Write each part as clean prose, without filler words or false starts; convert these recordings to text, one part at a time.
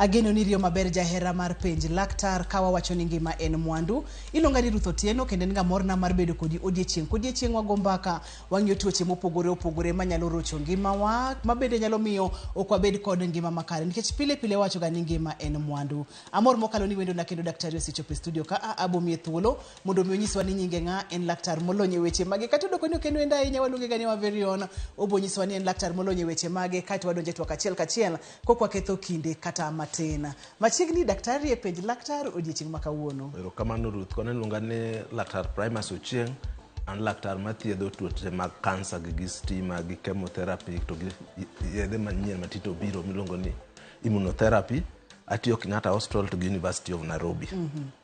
Ageno ni riyo maber jahera mar penj laktar ka wawacho ni ngima en mwandu. Iluonga ni Ruth Otieno kendo en ga morna mar bedo kodi odiechieng' kodiechieng' wago mbaka wang'iyo tuoche mopogore opogore manyalo rocho ngimawa ma bende nyalo miyo ok wabed kod ngima makare nikech pile pile wawacho ga ni ngima en mwandu. Amor mokalo ni wendona kendo daktari osechopo e studio ka a abo miye thuolo mondo mi onyiswa ni nyinge ng'a en laktar molony e weche mage kata odoko ni ok en wendo ahinya waluonge ga ni wa very own obo nyisowa ni en laktar molony e weche mage kaeto wadonjo e twak achiel kachiel kok waketho kinde kata matin. Machiegni daktari e penj laktar odiechieng' ma kawuono. Erokamano Ruth, koni iluonga ni laktar Primus Ochieng', an laktar mathiedho tuoche mag kansa gi gi stima gi chemotherapy to gi yedhe manyien ma tinde obiro miluongo ni immunotherapy. Atiyo Kenyatta Hospital to gi University of Nairobi.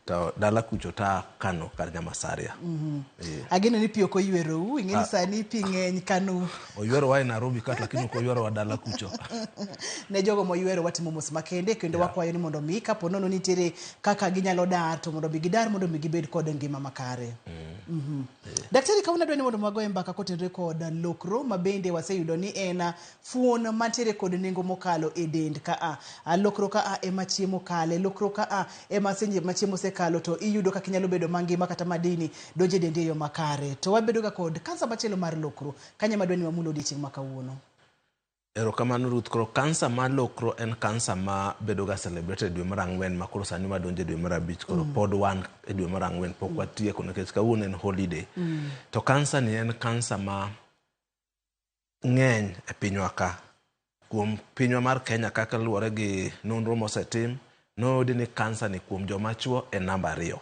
To dala kucho ta Kano kar Nyamasaria. Eh. Ageno ni pi ok oywerou, ing'e ni sani pi ng'eny Kano. Oywerowa e Nairobi ka lakini ok oywerowa dala kucho. Ne jogo moywero watimo mos makende kendo wakwayo ni mondo mi kapo nono nitiere kaka ginyalo dar to mondo mi gidar mondo mi gibed kod ngima makare. Daktari kawuono adwa ni mondo wagoye mbaka kotenore kod lokro ma bende waseyudo ni en fuon mantiere kod nengo mokalo e dend ka a. A lokro ka a ema chiemo kale, lokro ka a ema seche ma chiemo osekalo to iyudo kaka inyalo bedo mangima kata madini donjo e dendi e yo makare. To wabedo ga kod kansa machielo mar lokro. Kanyo ema adwa ni wamul odiechieng' ma kawuono. Erokamano Ruth. Koro kansa mar lokro en kansa ma bedo ga celebrated dwe mar ang'wen ma koro sani wadonjo e dwe mar abich koro pod wan e dwe mar ang'wen pok watieko nikech kawuono en holiday. To kansa ni en kansa ma ng'eny e pinywa ka. Kuom pinywa mar Kenya kaka luwore gi nonro mosetim, noyudi ni kansa ni kuom joma chuo en namba ariyo.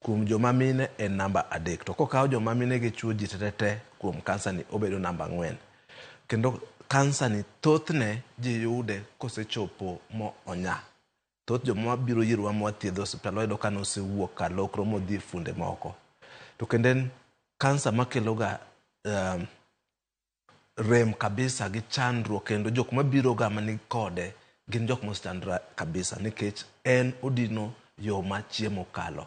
Kuom joma mine en namba adek. To kokaw joma mine gi chuo ji tete kuom kansa ni obedo namba ang'wen. Kendo kansa ni thothne ji yude kosechopo mo onya. Thoth joma biro irwa mwathiedho e osiptal wayudo ka nosewuok kar lokro modhi e fuonde moko. To kendo en kansa makelo ga rem kabisa gi chandruok kendo jok mabiro ga mani kode gin jok mosechandre kabisa nikech en odino yo ma chiemo kalo.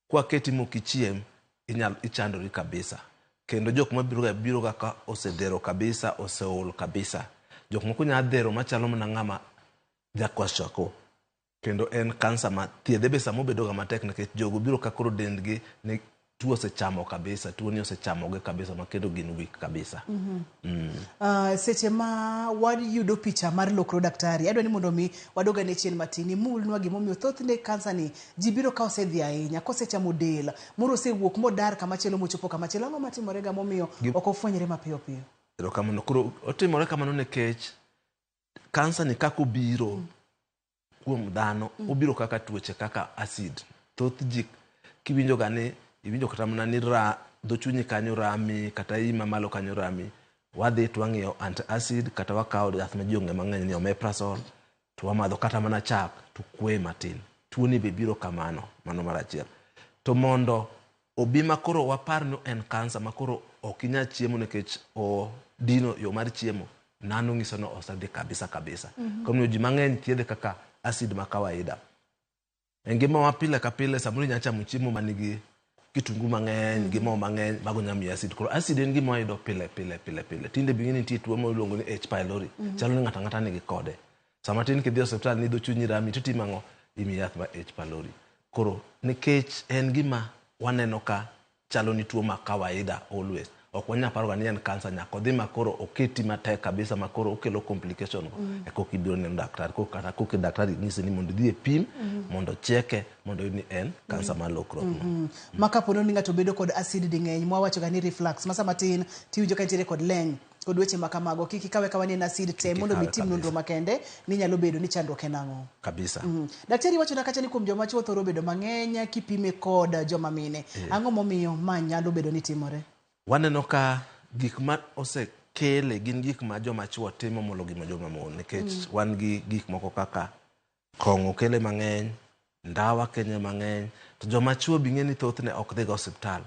Kwaketi mok ichiem, inyal ichandori kabisa. Kendo jok mabiro ga biro ga ka osedhero kabisa, oseol kabisa. Jok moko nya dhero machalo mana ng'ama jakwashiorkor. Kendo en kansa ma thiedhe be sama obedo ga matek nikech jogo biro ka koro dendgi ni tuo osechamo kabisa, tuo ni osechamogi kabisa ma kendo gin weak kabisa. Seche ma wayudo picha mar lokro daktari, adwa ni mondo mi wadog ane chien matin, imulnwa gimomiyo thothne kansa ni ji biro ka osedhi ahinya, kosechamo del, moro osewuok modar kamachielo mochopo kamachielo. Ang'o matimore ga momiyo ok ofwenyre mapiyo piyo? Erokamano. Koro otimore kamano nikech kansa ni kaka obiro kuom dhano, obiro kaka tuoche kaka acid. Thoth ji kiwinjo ga ni iwinjo kata mana ni ra dho chunyi kanyo rami kata iyi mamalo kanyo rami, wadhi to wang'iyo anti-acid kata wakawo yath ma ji ong'eyo mang'eny ni omeprazole to wamadho kata mana chak to kwe matin. Tuoni be biro kamano, mano mar achiel. To mondo obi ma koro wapar ni en kansa ma koro ok inyal chiemo nikech odino yo mar chiemo, nano nyiso ni osedhi kabisa kabisa. Omiyo ji mang'eny thiedhe kaka acid ma kawaida. E ngimawa pile ka pile samoro inyalo chamo chiemo manigi kitungu mang'eny gi mo mang'eny mago nyalo miyi acid. Koro acid en gima wayudo pile pile pile pile. Tinde be ing'e ni nitie tuo moro iluongo ni H pylori. Chalo ni ng'ato ang'ata nigi kode. Sama tin kidhi e osiptal ni dho chunyi rami titimo ang'o? Imiyi yath mar H pylori. Koro nikech en gima waneno ka chalo ni tuo ma kawaida always. Ok wanyal paro ga ni en kansa nyaka odhi ma koro oketi matek kabisa ma koro okelo complication go. E koka ibiro neno daktari. Koro kata koka daktari nyisi ni mondo idhi e pim mondo cheke mondo oyud ni en kansa mar lokruok no. Ma kapo ni ng'ato bedo kod acid ding'eny mwawacho ga ni reflux ma sama tin tiwinjo ka nitiere kod leny kod weche ma kamago kik ikawe akawa ni en acid tem mondo mi itim nonro makende ni nyalo bedo ni chandruok en ang'o. Kabisa. Daktari wachona kacha ni kuom joma chuo thoro bedo mang'eny kipime kod joma mine. Ang'o momiyo ma nyalo bedo ni timore? Waneno ka gik ma osekele gin gik ma joma chuo timo molo gima joma mon nikech wan gi gik moko kaka kong'o kele mang'eny, ndawa kele mang'eny, to joma chuo be ing'e ni thothne ok dhiga osiptal.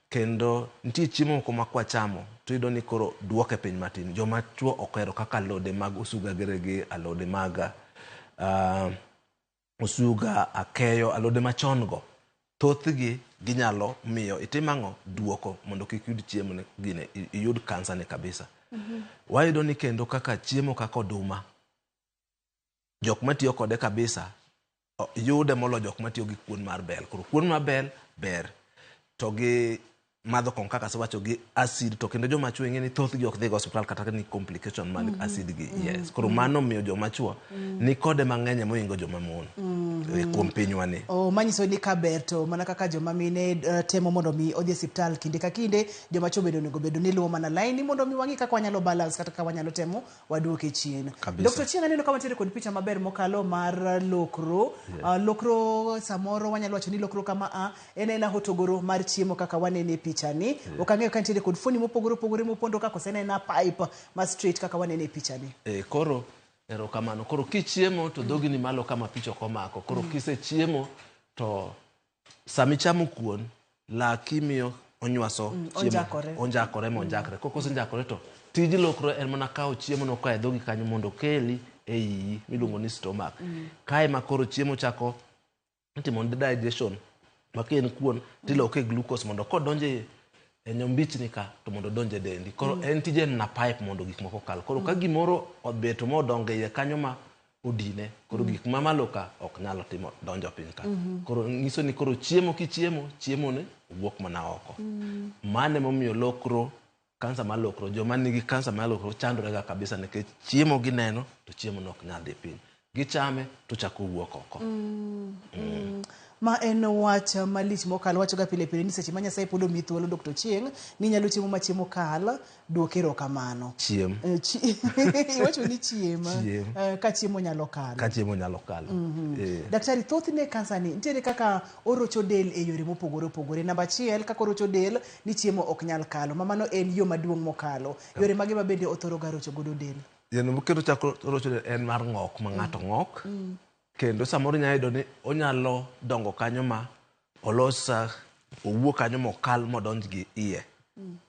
Kendo nitie chiemo moko ma kwachamo to iyudo ni koro duoke piny matin. Joma chuo ok ohero kaka alode mag osuga gi alode mag osuga, akeyo, alode machon go. Thothgi ginyalo miyo itim ang'o? Duoko mondo kik iyud chiemo ni gine iyud kansa ni kabisa. Wayudo ni kendo kaka chiemo kaka oduma. Jok matiyo kode kabisa yude molo jok matiyo gi kuon mar bel. Koro kuon mar bel ber to gi madho kong'o kaka asewacho gi acid to kendo joma chuo ing'e ni thothgi ok dhiga osiptal kata ni complication mag acid gi. Yes. Koro mano miyo joma chuo ni kode mang'eny mohingo joma mon kuom pinywa ni. Oh, manyiso ni ka ber to mana kaka joma mine temo mondo mi odhi e osiptal kinde ka kinde, joma chuo bende onego bedo ni luwo mana laini mondo mi wang'i kaka wanyalo balance kata kaka wanyalo temo waduoke chien. Kabisa. Dr. Chieng' aneno ka wantiere kod picha maber mokalo mar lokro. Lokro samoro wanyalo wacho ni lokro kama a en aena hotogoro mar chiemo kaka wanene e picha ni. Ok ang'eyo ka nitiere kod fuoni mopogore opogore mopondo ka koso en aena pipe ma straight kaka wanene e picha ni. Koro erokamano. Koro kichiemo to dhogi ni malo kama picha ok omako. Koro kisechiemo to samichamo kuon, laki miyo onywaso chiemo. Onjakore. Onjakore monjakre. Koro kosenjakore to tij lokro en mana kawo chiemo no koa e dhogi kanyo mondo okeli e iyi miluongo ni stomach. Kae ma koro chiemo chako itimo digestion ma ka en kuon tiloke glucose mondo kodonjo e nyombichni ka to mondo odonj e dendi. Koro en tije en na pipe mondo gik moko okal. Koro ka gimoro obeto modongo e iye kanyo ma odine, koro gik ma malo ka ok nyal timo donjo piny ka. Koro nyiso ni koro chiemo kichiemo, chiemo ni wuok mana oko. Mano emomiyo lokro, kansa mar lokro, joma nigi kansa mar lokro chandore ga kabisa nikech chiemo gineno to chiemo no ok nyal dhi piny. Gichame to chako wuok oko. Ma en wach malich mokalo. Wacho ga pile pile ni seche ma Nyasaye pod omiyi thuolo Dr. Chieng' ni inyalo chiemo ma chiemo kal, duok erokamano. Chiem. Iwacho ni chiem. Chiem. Ka chiemo nyalo kalo. Ka chiemo nyalo kalo. Daktari, thothne kansa ni nitiere kaka orocho del e yore mopogore opogore. Namba achiel, kaka orocho del ni chiemo ok nyal kalo. Ma mano en yo maduong' mokalo. Yore mage ma bende othoro ga rocho godo del? Yeno kendo chako rocho del en mar ng'ok ma ng'ato ng'ok. Kendo samoro inyalo yudo ni onyalo dongo kanyo ma olos owuok kanyo mokal modonj gi iye.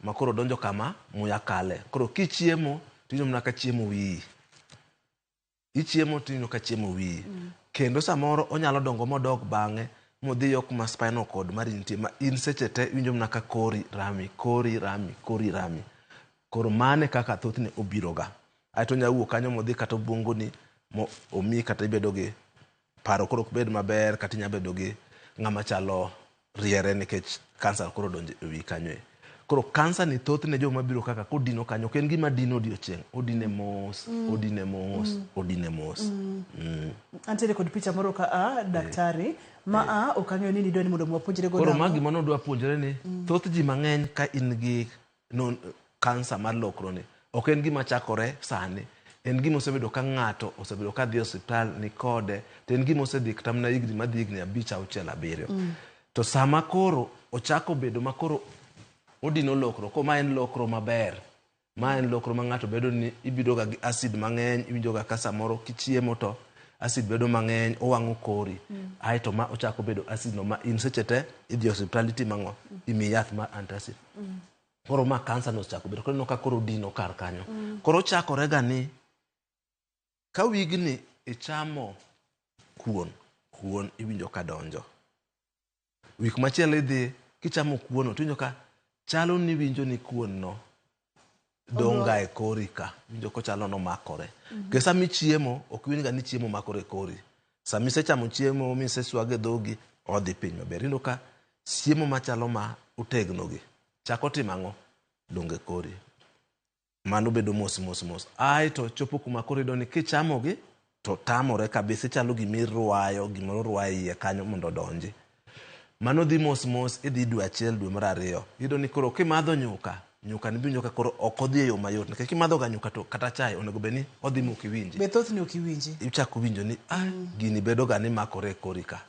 Ma koro donjo kama muya kale. Koro kichiemo tiwinjo mana ka chiemo wiyi. Ichiemo tiwinjo ka chiemo wiyi. Kendo samoro onyalo dongo modog bang'e modhi yo kuma spinal cord mari nitie ma in seche te iwinjo mana ka kori rami, kori rami, kori rami. Koro mano e kaka thothne obiro ga. Aeto onyalo wuok kanyo modhi kata obwongoni mo omiyi kata ibedo gi paro koro ok bed maber kata inyalo bedo gi ng'ama chalo riere nikech kansa koro odonjo e wiyi kanyo e. Koro kansa ni thothne joma biro kaka kodino kanyo ok en gima dino odiochieng', odine mos, odine mos, odine mos. Antiere kod picha moro ka a daktari ma a ok ang'eyo ni nidwa ni mondo wapuonjre go. Koro ma gima nodwa puonjore ni thoth ji mang'eny ka in gi kansa mar lokro ni ok en gima chakore sani. En gima osebedo ka ng'ato osebedo ka dhi e osiptal ni kode to en gima osedhi kata mana higni madhi higni 5, 6, 7. To sama koro ochako bedo ma koro odino lokro, ko ma en lokro maber, ma en lokro ma ng'ato bedo ni ibido ga gi acid mang'eny, iwinjo ga ka samoro kichiemo to acid bedo mang'eny, owang'o kori. Aeto ma ochako bedo acid no ma in seche te idhi e osiptal itimo ang'o? Imiyi yath mar antacid. Koro ma kansa no osechako bedo, koro ineno ka koro odino kar kanyo. Koro ochakore ga ni ka wigni ichamo kuon, kuon iwinjo ka donjo. Wik machielo idhi kichamo kuono tiwinjo ka chalo ni iwinjo ni kuon no dong' ga e kori ka, iwinjo kochalo nomakore. Nikech sama ichiemo ok iwinj ga ni chiemo makore e kori. Sama isechamo chiemo miseswage e dhogi, odhi piny maber. Iyudo ka chiemo machalo ma otegno gi chako timo ang'o? Dong' e kori. Mano bedo mos mos mos. Aeto chopo kuma koro iyudo ni kichamogi to tamore kabisa, ichalo gima irwayo, gimoro rwayo iye kanyo mondo odonji. Mano dhi mos mos, idhi dwe achiel, dwe mar ariyo. Iyudo ni koro kimadho nyuka, nyuka ni biwinjo ka koro ok odhi e yo mayot. Nikech kimadho ga nyuka to kata chae onego bed ni odhi mok iwinji. Be thothne ok iwinji. Ichako winjo ni gini bedo ga ni makore e kori ka.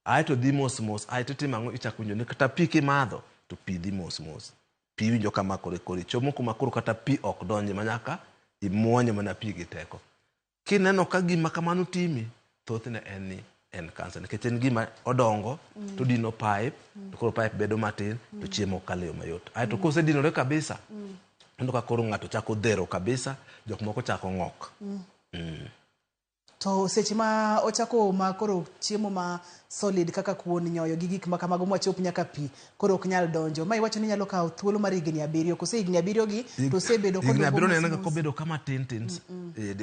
Aeto dhi mos mos, aeto itimo ang'o? Ichako winjo ni kata pi kimadho to pi dhi mos mos. Pi iwinjo ka makore e kori. Chomo kuma koro kata pi ok donji ma nyaka imuonye mana pi gi teko. Kineno ka gima kamano timi, thothne en ni en kansa. Nikech en gima odongo, to dino pipe, to koro pipe bedo matin, to chiemo ok kal e yo mayot. Aeto kosedinore kabisa, ineno ka koro ng'ato chako dhero kabisa, jok moko chako ng'ok. To seche ma ochako ma koro chiemo ma solid kaka kuon, nyoyo gi gik ma kamago mwachop nyaka pi koro ok nyal donjo. Ma iwacho ni nyalo kawo thuolo mar higni 7 kose higni 7 gi to osebedo higni kodongo 7 ni mos en mos. kobedo kama tin tin.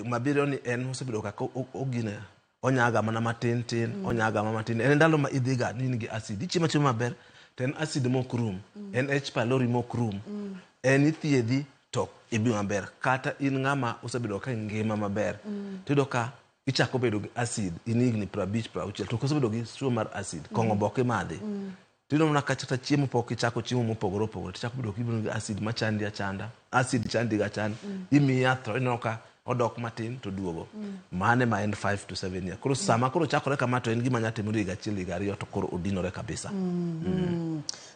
Mabiriyo ni en osebedo kaka ogine onyaga mana matin tin, onyaga mana matin. En ndalo ma idhiga ni in gi acid, ichiemo achiema maber to en acid mok rum, en H pylori mok rum, en ithiedhi to ibi maber. Kata in ng'ama osebedo ka ngima maber, tiyudo ka ichako bedo gi acid in higni 50 60 to kosebedo gi tuo mar acid, kong'o be ok imadhi. Tiyudo mana kata chiemo pok ichako chiemo mopogore opogore, tichako bedo gi acid machandi achanda, acid chandi ga achanda, imiyi yath to ineno ka odok matin to duogo. Mane ma en 5 to 7 years. Koro sama koro chakore kama to en gima nyalo timore higa achiel higa ariyo to koro odinore kabisa.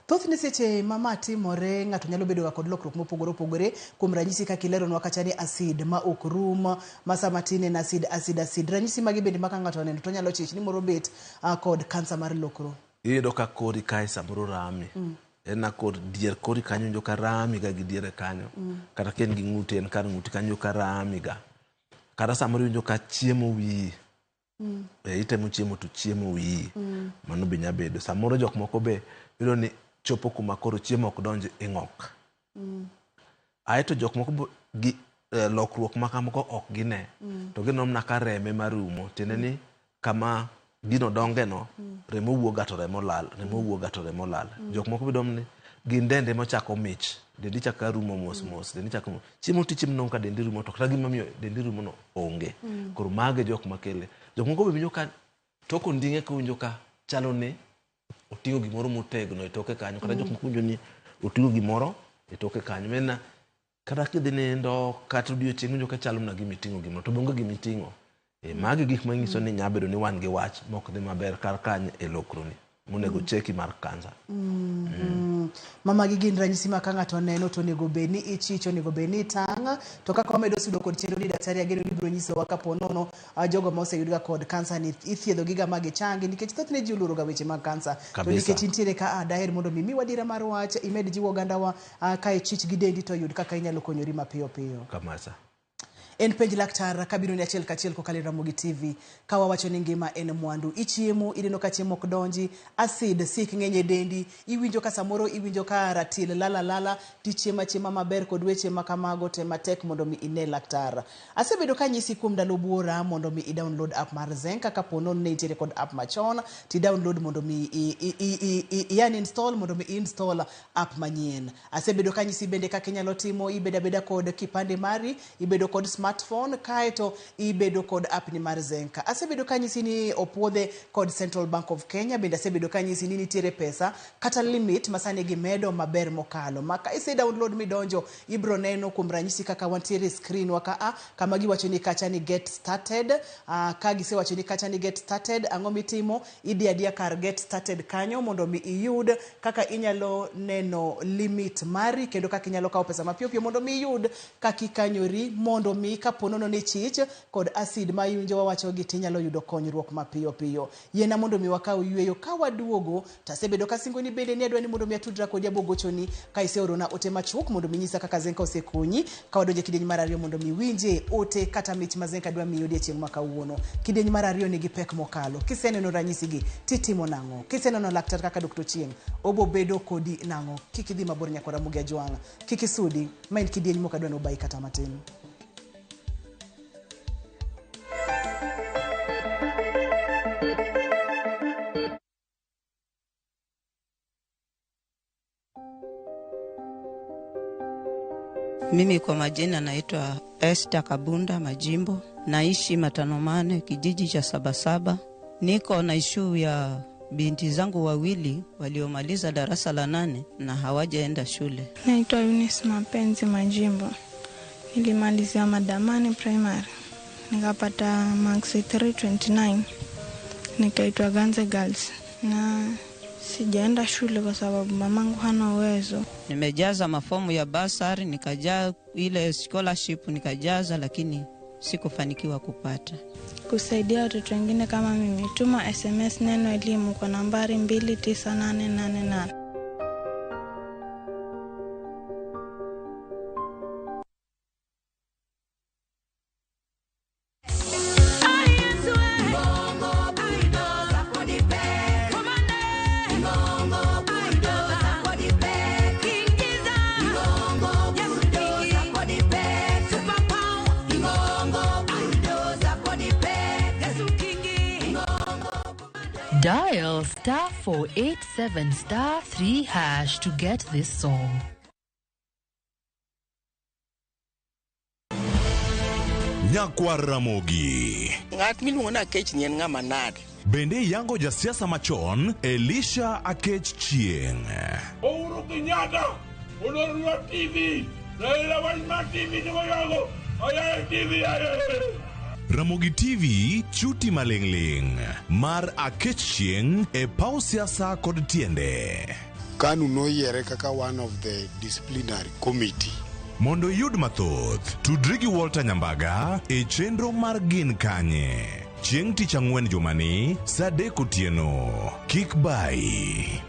Thothne seche ma ma timore ng'ato nyalo bedo ga kod lokruok mopogore opogore. Kuom ranyisi kaka ileronwa kacha ni acid ma ok rum, ma sama tin en acid, acid, acid. Ranyisi magi bende ma ka ng'ato oneno to onyalo chich ni moro bet kod kansa mar lokro. Iyudo ka kori kae samoro rami. En na kor dier kori kanyo iwinjo ka rami ga gi diere kanyo. Kata ka en gi ng'uti en kar ng'uti kanyo ka rami ga. Kata samoro iwinjo ka chiemo wiyi. Itemo chiemo to chiemo wiyi. Mano be nyalo bedo. Samoro jok moko be iyudo ni chopo kuma koro chiemo ok donj e ng'ok. Aeto jok moko gi lokruok ma kamago ok gine. To gineno mana ka reme marumo. Tiende ni kama gino donge no, remo wuok ga to remo lal, remo wuok ga to remo lal. Jok moko be ni gin dende mochako mich, dendi chako rumo mos mos, dendi chako chiemo tichiemo nongo ka dendi rumo to kata gima miyo dendi rumo no onge. Koro mago e jok makele. Jok moko be winjo ka tok onding'e kowinjo ka chalo ni oting'o gimoro motegno e toke kanyo, kata jok moko winjo ni oting'o gimoro e toke kanyo. Mena kata kidhi nindo kata odiochieng' iwinjo ka chalo mana gima iting'o gimoro to be onge gima iting'o. Magi gik manyiso ni nyalo bedo ni wan gi wach mok dhi maber kar kany e lokroni monego cheki mar kansa. Mama gi gin ranyisi ma ka ng'ato oneno to onego bed ni ichich, onego bed ni itang'. To kaka wamedo sudo kod chenro ni daktari ageno ni biro nyisowa kapo nono jogo ma oseyudga kod kansa ni ithiedho giga ma gichangi, nikech thothne ji oluoro ga weche mag kansa. To nikech intiere ka daher mondo mi miwa dira mar wach, imed jiwo ogandawa ka ichich gi dendi to yud kaka inyalo konyori mapiyo piyo. Kamasa. En penj laktar kabiro ni achiel kachiel kokalo e Ramogi TV. Ka wawacho ni ngima en mwandu, ichiemo, ineno ka chiemo ok donji, acid sik ng'eny e dendi, iwinjo ka samoro iwinjo ka ratil lala lala, tichiemo achiema maber kod weche ma kamago te matek mondo mi ine laktar. Asebedo ka anyisi kuom ndalo buora mondo mi i-download app mar Zenka. Kapo nono ne intiere kod app machon, ti download mondo mi i uninstall mondo mi install app manyien. Asebedo ka anyisi bende kaka inyalo timo, ibedo abeda kod kipande mari, ibedo kod smartphone, kaeto ibedo kod app ni mar Zenka. Asebedo ka anyisi ni opuodhe kod Central Bank of Kenya, bende asebedo ka anyisi ni nitiere pesa kata limit ma sani gimedo maber mokalo. Ma ka ise download midonjo, ibro neno kuom ranyisi kaka wantiere screen wa ka a, kama giwacho ni kacha ni get started. Ka gisewacho ni kacha ni get started, ang'o mitimo? Idhi adiya kar get started kanyo mondo mi iyud kaka inyalo neno limit mari kendo kaka inyalo kawo pesa mapiyo piyo mondo mi iyud kaka ikanyori, mondo mi kapo nono ni chich kod acid ma iwinjo wawacho gi tinyalo yudo konyruok mapiyo piyo. Yiena mondo mi wakaw yweyo ka waduogo. Tasebedo kasingo ni bende ni adwa ni mondo mi atudra kodi abogochoni ka iseorona ote machuok mondo mi nyisa kaka Zenka osekonyi. Ka wadonjo e kidieny mar ariyo mondo mi winje ote kata mich ma Zenka dwa miyi odiechieng' ma kawuono. Kidieny mar ariyo nigi pek mokalo. Kiseneno ranyisi gi titimo nang'o? Kiseneno laktar kaka Dr. Ochieng', obo bedo kodi nang'o? Kik idhi mabor nyakwara Ramogi Ajwang', kik isudi, ma en kidieny mok adwa ni obayi kata matin. Mimi kwa majina naitwa Esther Kabunda Majimbo, naishi Matanomane, kijiji cha Sabasaba. Niko na ishu ya binti zangu wawili waliomaliza darasa la 8 na hawajaenda shule. Naitwa Eunice Mapenzi Majimbo. Nilimalizia Madamani Primary, nikapata marks 329, nikaitwa Ganze Girls, na sijaenda shule kwa sababu mamangu hana uwezo. Nimejaza mafomu ya basari, nikajaza ile scholarship nikajaza, lakini sikufanikiwa kupata. Kusaidia watoto wengine kama mimi, tuma SMS neno elimu kwa nambari 29888. Dial star 487 star 3 hash to get this song. Nyakwar Ramogi. Ng'at miluongo ni Akech ni en ng'ama nade? Bende iyango jasiasa machon Elisha Akech Chieng'. Uhuru Kenyatta olornwa TV, Raila wach TV jogoyago, oyaye TV yaye. Ramogi TV chuti maling'ling' mar Akech Chieng' e paw siasa kod tiende. KANU noyiere kaka one of the disciplinary committee. Mondo iyud mathoth, tudri gi Walter Nyambaga e chenro mar Gin Kanye. Chieng' tich ang'wen jumani, saa 3 otieno. Kik bayi.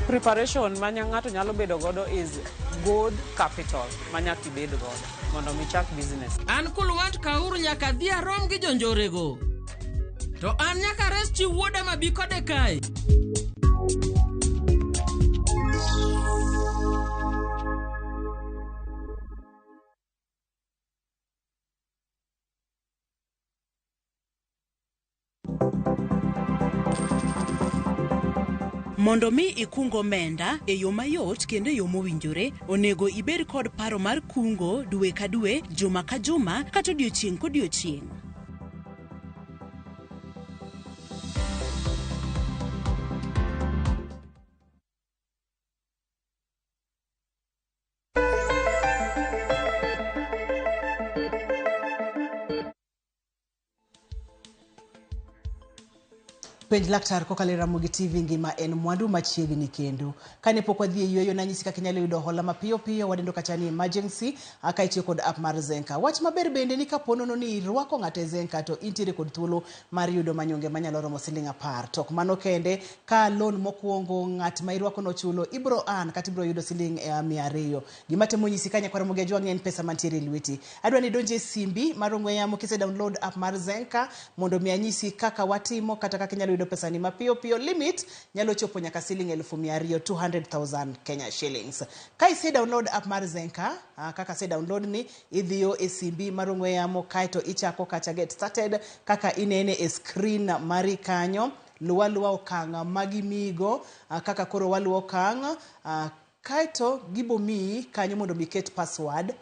Preparation ma ng'ato nyalo bedo godo is good capital ma nyaka ibed godo mondo mi chak business. An Kulwant Kaur nyaka adhi arom gi jonjorego. To an nyaka res chi wuoda mabi kode kae. Mondo mi ikung omenda e yo mayot kendo e yo mowinjore, onego ibed kod paro mar kungo dwe ka dwe, juma ka juma, kata odiochieng' kodiochieng'. Penj laktar kokalo e Ramogi TV ngima en mwandu machiegni kendo. Kane pok wadhi e yueyo nanyisi kaka inyalo yudo hola mapiyo piyo wadendo kacha ni emergency ka itiyo kod app mar Zenka. Wach maber bende ni kapo nono ni irwako ng'ato e Zenka to intiere kod thuolo mar yudo manyonge manyalo romo siling 10. To ok mano kende, ka loan mokwongo ng'at ma irwako nochulo ibro earn kata ibro yudo siling 200. Gima temo nyisi ka nyakwar Ramogi Ajwang' en pesa mantiere e lweti. Adwa ni idonje e simbi mar ong'we yamo kise download app mar Zenka mondo mi anyisi kaka watimo kata kaka inyalo yudo pesa ni mapiyo piyo. Limit nyalo chopo nyaka siling 200,000, 200,000 Kenya shillings. Ka ise download app mar Zenka, kaka ase download ni, idhiyo e simbi mar ong'we yamo kaeto ichako kacha get started kaka inene e screen mari kanyo. Luwa luwa okang' magimigo, kaka koro waluwo okang', kaeto gibo miyi kanyo mondo mi iket password.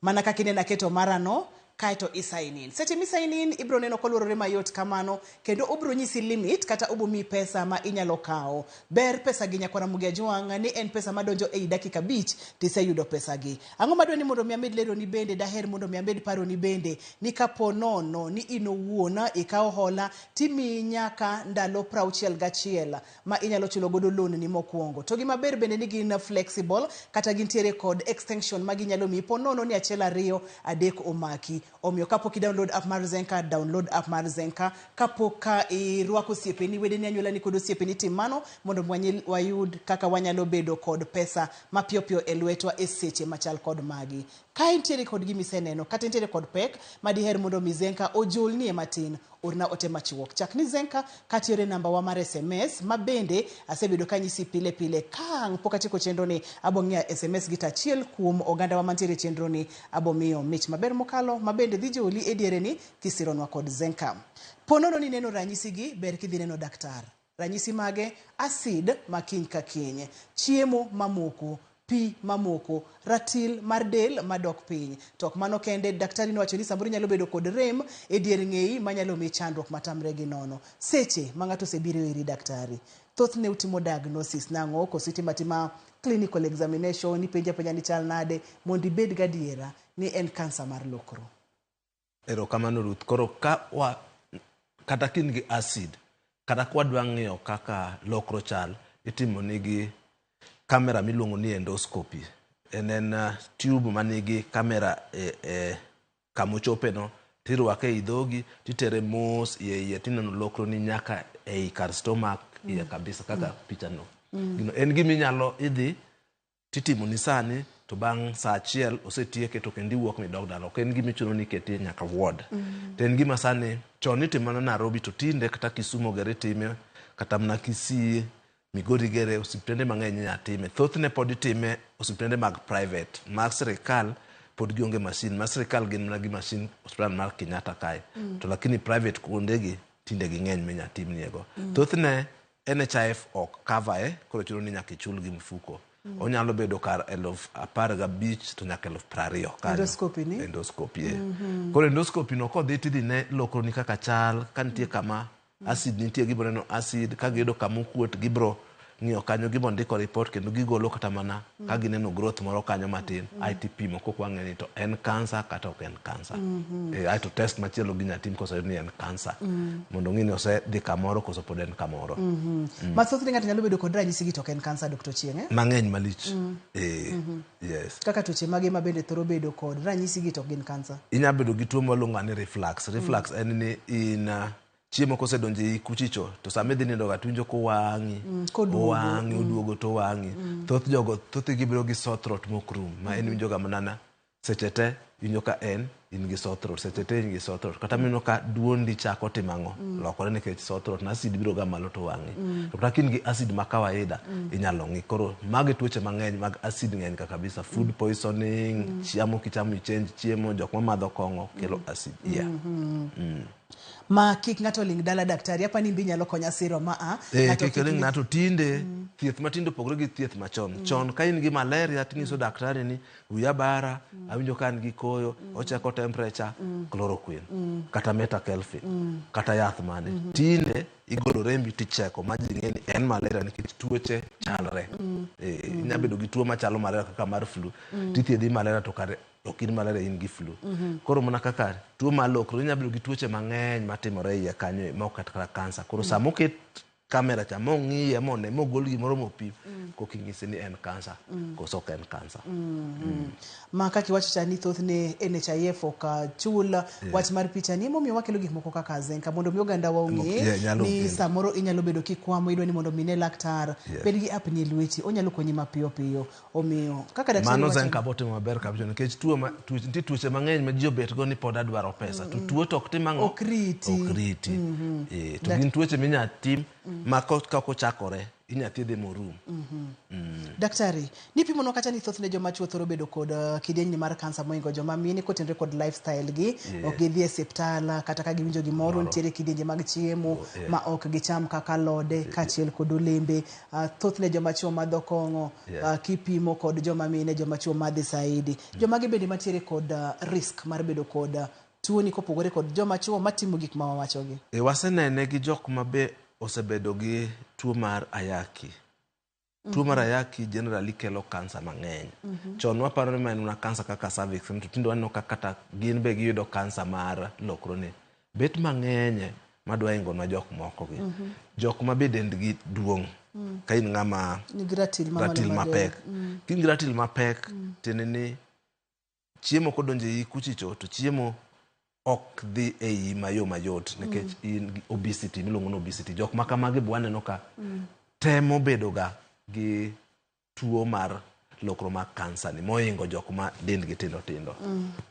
Mana kaka ineno aketo marano, kaeto i sign in. Seche mi sign in, ibro neno koluorore mayot kamano, kendo obro nyisi limit kata obo miyi pesa ma inyalo kawo. Ber pesa gi nyakwar Ramogi Ajwang' ni en pesa madonjo ei dakika 5 tiseyudo pesa gi. Ang'o madwa ni mondo mi amed leroni bende, daher mondo mi amed paroni bende, ni kapo nono ni in owuon ikawo hola timiyi nyaka ndalo 61 ma inyalo chulo godo loan ni mokwongo. To gima ber bende ni gin flexible kata gintiere kod extension ma ginyalo miyi po nono ni 1 2 3 omaki. Omiyo kapok i download app mar Zenka, download app mar Zenka. Kapok ka irwako osiepeni, wedeni, anyuolani kod osiepeni, tim mano mondo wayud kaka wanyalo bedo kod pesa mapiyo piyo e lwetwa e seche machal kod magi. Ka intiere kod gima iseneno kata intiere kod pek madiher mondo mi Zenka ojolnie matin, orna ote machuok. Chak ni Zenka katiyo e namba wa mar SMS ma bende asebedo kanyisi pile pile. Ka ang' pok atieko chenro ni, abo ng'iyo SMS gi to achiel kuom oganda wa mantiere e chenro ni abo miyo mich maber mokalo ma bende dhi joli e diere ni kisironwa kod Zenka. Po nono ni neno ranyisi gi, ber kidhi neno daktar. Ranyisi mage: acid ma kiny ka kiny, chiemo mamoko, pi mamoko, ratil mar del madok piny. To ok mano kende, daktari nowacho ni samoro inyalo bedo kod rem e dier ng'eyi manyalo miyi chandruok matamre gi nono. Seche ma ng'ato osebiro iri daktari, thothne utimo diagnosis nang'o, koso itimo atima clinical examination, ipenjo apenja ni chal nade, mondo ibed gadiera ni en kansa mar lokro? Erokamano Ruth. Koro ka wa kata ka in gi acid, kata ka wadwa ng'iyo kaka lokro chal, itimo nigi kamera miluongo ni endoscopy. En tube manigi kamera e kamochope no, tirwake ei dhogi, titere mos iye iye, tineno lokro ni nyaka ei kar stomach iye kabisa kaka picha no. Gino en gima inyalo idhi titimo ni sani, to bang' saa 1 osetieke to kendo iwuok midog dala. Ok en gima ichuno ni iketie nyaka ward. To en gima sani chon nitimo mana Nairobi, to tinde kata Kisumu ogere time, kata mana Kisii. Migori gere osiptende mang'eny inya time. Thothne pod itime osiptende mag private. Mag sirikal pod gionge masin. Mag sirikal gin mana gi masin osiptal mar Kenyatta kae. To lakini private kuondegi tinde ging'eny minya timniego. Thothne NHIF ok cover e, koro chuno ni nyaka ichul gi mfuko. Onyalo bedo kar 15,000 to nyaka 20,000 kanyo. Endoscopy ni? Endoscopy, eh. Koro endoscopy no kodhi tidhi ne lokroni kaka chal, ka nitie kama acid nitie gibro neno acid, ka giyudo kama okuot gibro ng'iyo kanyo gibro ndiko report kendo gigolo kata mana ka gineno growth moro kanyo matin aeto ipimo kok wang'e ni to en kansa kata ok en kansa. Aeto test machielo ginya tim koseyud ni en kansa mondo ong'e ni osedhi kamoro koso pod en kamoro. Ma thothne ng'ato nyalo bedo kod ranyisi gi to ok en kansa Dr. Ochieng' eh? Mang'eny malich. Yes. Kaka tuoche mage ma bende thoro bedo kod ranyisi gi to ok gin kansa? Inya bedo gi tuo mwaluongo ni reflux. Reflux en ni in chiemo kosedonjo ei kuchicho to sama idhi nindo ga tiwinjo kowang'i, koduogo. owang'i, oduogo to owang'i. Thoth jogo thothgi bedo gi sore throat mok rum ma en iwinjo ga mana seche te iwinjo ka en in gi sore throat, seche te in gi sore throat. Kata mineno ka duondi chako timo ang'o? Lokore nikech sore throat na acid biro ga malo to wang'i. To kata ka in gi acid ma kawaida inyalo ng'i. Koro magi tuoche mang'eny mag acid ng'eny ka kabisa. Food poisoning, chiemo kichamo ichange chiemo, jok mamadho kong'o kelo acid. Yeah. Ma kik ng'ato ling dala daktari, apa ni mbi nyalo konya siro ma a. Ng'ato Kik ling ng'ato tinde thieth matinde opogore gi thieth machon. Chon ka in gi malaria tinyiso daktari ni wiya bara, awinjo ka an gi koyo, ocheko temperature, chloroquine, kata metakelfin, kata yath mane. Tinde igolo rembi ticheko ma ji ng'e ni en malaria nikech tuoche chalre. Inya bedo gi tuo machalo malaria kaka mar flu, tithiedhi malaria to kare ok in malaria in gi flu. Koro mana kaka tuo mar lokro inya bedo gi tuoche mang'eny matimore iye kanyo ma ok kata kata kansa. Koro sama oket kamera cha mong'iye mone mogol gimoro mopim koka inyise ni en kansa koso ok en kansa. Ma kaka iwacho cha ni thothne NHIF ok chul wach mar picha ni emomiyo wakelo gik moko kaka Zenka mondo mi oganda wa ong'e Yeah, nyalo ni kelo. samoro inyalo bedo kikwamo idwa ni mondo mi ne laktar bed gi app ni e lweti onyalo konyi mapiyo piyo omiyo kaka daktari Mano wacho Zenka botimo maber kabisa nikech tuo ma tuoche nitie tuoche mang'eny ma ji obet go ni pod adwaro pesa to tuo to ok tim ang'o? Ok riti. Ok riti. To gin tuoche minya tim ma kaka ochakore inya thiedhe morum. Daktari, nipimonwa kata ni thothne joma chuo thoro bedo kod kidienyni mar kansa moingo joma mine kotenore kod lifestyle gi, ok gidhi e osiptal kata ka giwinjo gimoro nitiere kidienje mag chiemo ma ok gicham kaka alode kaachiel kod olembe. Thothne joma chuo madho kong'o kipimo kod joma mine, joma chuo madhe saidi. Jomage bende mantiere kod risk mar bedo kod tuoni kopogore kod joma chuo matimo gik ma wawachogi? Wasenene gi jok ma be osebedo gi tuo mar ayaki. Tuo mar ayaki generally kelo kansa mang'eny. Chon waparo ni ma en mana kansa kaka cervix, to tinde waneno ka kata gin be giyudo kansa mar lokroni. Bet mang'eny madwa ingonwa jok moko gi. Jok ma be dendgi duong'. Ka in ng'ama Nigi ratil mamalo ratil mar del. mapek. Ka in gi ratil mapek, tiende ni chiemo kodonjo e iyi kuchicho to chiemo ok dhi e iyi mayo mayot nikech in gi obesity miluongo ni obesity. Jok ma kamagi be waneno ka temo bedo ga gi tuo mar lokro mar kansa ni moingo jok ma dendgi tindo tindo.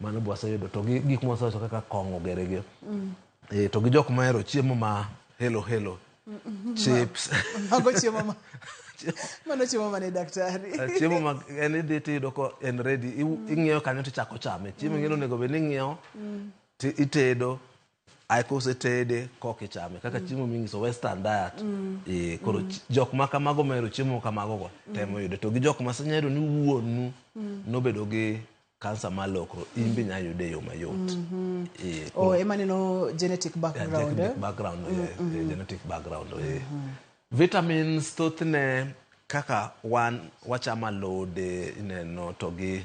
Mano be waseyudo to gi gik mwasewacho kaka kong'o gere gi. To gi jok mohero chiemo ma helo helo. Chips. Mago chiemo ma mano chiemo mane daktari? Chiemo ma en idhi tiyudo ko en ready, ing'iewo kanyo tichako chame. Chiemo ing'eyo onego bed ni ing'iewo ti itedo ae kosetede koka ichame kaka chiemo minyiso western diet. Koro jok ma kamago mohero chiemo kamago go temo yude to gi jok ma sanya yudo ni wuonu nobedo gi kansa mar lokro in be inya yude e yo mayot. Oh, ema neno genetic background. Genetic background, yeah, genetic background. Vitamins thothne kaka wan wachamo alode ineno to gi